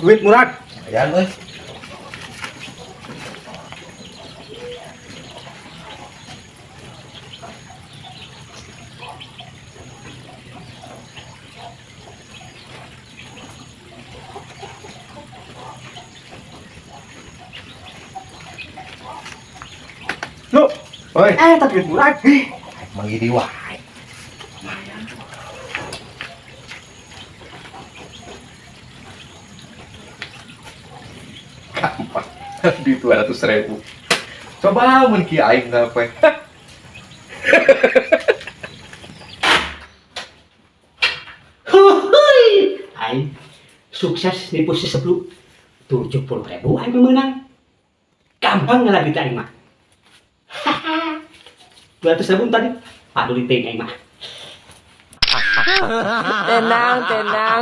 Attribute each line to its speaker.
Speaker 1: Duit murad.
Speaker 2: Lumayan euy.
Speaker 1: Lu,
Speaker 2: Oi,
Speaker 1: eh tapi duit murad.
Speaker 2: manggih di wae. Gampang. Di 200 ribu. Coba mun kieu aing apa?
Speaker 3: Huhuy. Aing sukses nipu si Seblu. 70 ribu aing menang. Gampang ngalah duit aing mah. 200 ribu tadi. Paduli teuing aing mah.
Speaker 4: Tenang, tenang.